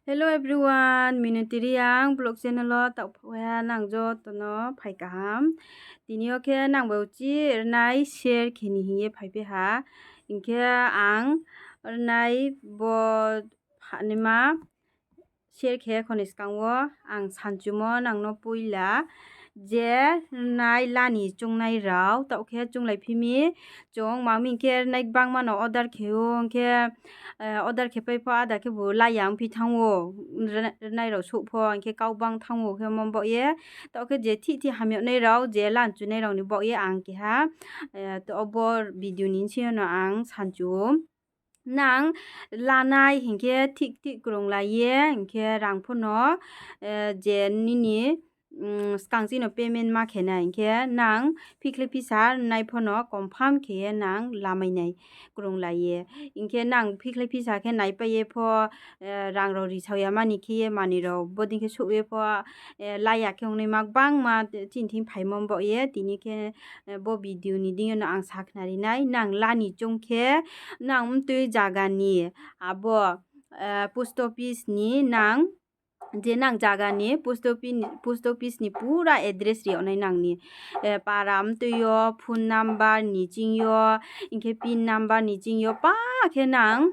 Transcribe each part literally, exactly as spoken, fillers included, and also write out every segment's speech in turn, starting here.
Hello everyone, Miniti Reang vlog channel wo taoh pha nang joto no phai kaham. Tini yo khe nang bai uchih rnai share khe ni hing ye phaipai ha. Hing khe ang rnai bo phanaima share khe kho ni skang wo ang sanchumo nang no poila je rnai la ni choungnai rao taoh khe chounglaiphi mi. Chung ma mi hing khe rnai gbangma no order khe ou, hing khe order khe pai pho ada khebu la ya ongphi thanng ou, rnai rao souh pho hing khe kau bang thanng ou khe mo baoh ye. Taoh khe je thih thih hamyagnai rao, je la nchunai rao ni baoh ye ang keha to obo video ni bsing yo no ang sanchu ou. Nang lanai hing khe thih thih krunglai ye, hing khe rang pho no je nini skang chini no payment ma khe nai, hing khe nang phikhlai phisa nai pho no confirm khe ye nang lamai nai krunglai ye. Hing khe nang phikhlai phisa khe naipai ye pho, rang rao risao ya mani khe ye manoi rao bodei khe souh ye pho, la ya khe ongnaima gbangma chini thing phaimo baoh ye. Tini khe bo video ni deing yo no ang sakhnari nai, nang la ni choung khe nang mtui zaga ni abo post office ni nang, je nang zaga ni post office ni pura address ri yag nai nang ni. Para mtui yo, phone number ni ching yo, hing khe pin number ni ching yo pa khe nang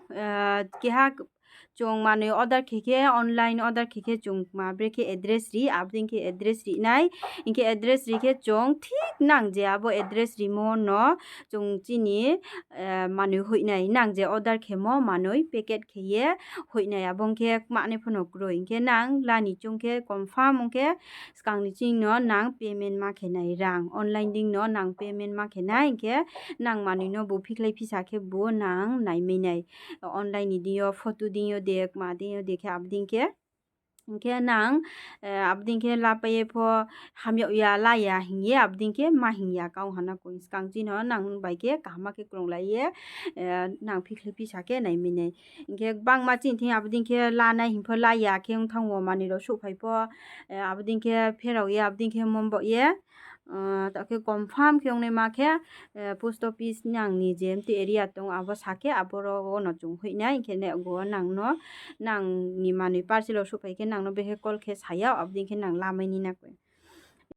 keha chung manoi order khe khe, online order khe khe chung ma brekhe address ri, abo dei khe address ri nai. Hing khe address ri khe chung thik nang je abo address rimo no chung chini manoi hoih nai, nang je order khemo manoi packet khe ye hoih nai, abo ong khe kmanai pho no kroi. Hing khe nang la ni choung khe confirm ong khe skang ni ching no nang payment ma khe nai, rang online deing no nang payment ma khe nai. Hing khe nang manoi no bu phikhlai phisa khebu nang naimai nai, online ni deing yo, photo deing yo de, kma deing yo de khe abo dei khe. Hing khe nang abo dei khe lapai ye pho hamyag ya, la ya hing ye abo dei khe ma hing ya kau ha na koi. Skang chini no nang bai khe kaham khe krunglai ye nang phikhlai phisa khe naimai nai. Hing khe gbangma chini thing abo dei khe lanai hing pho la ya khe ong thanng wo, manoi rao souhphai pho abo dei khe pherao ye abo dei khe mo baoh ye. Taoh khe confirm khe ongnaima khe post office nang ni je mtui area tong abo sa khe aboro wo no chung hoih nai, hing khe ne go nang no, nang ni manoi parcel rao souhphai khe nang no bekhe call khe sa yag, abo dei khe nang lamai ni na koi.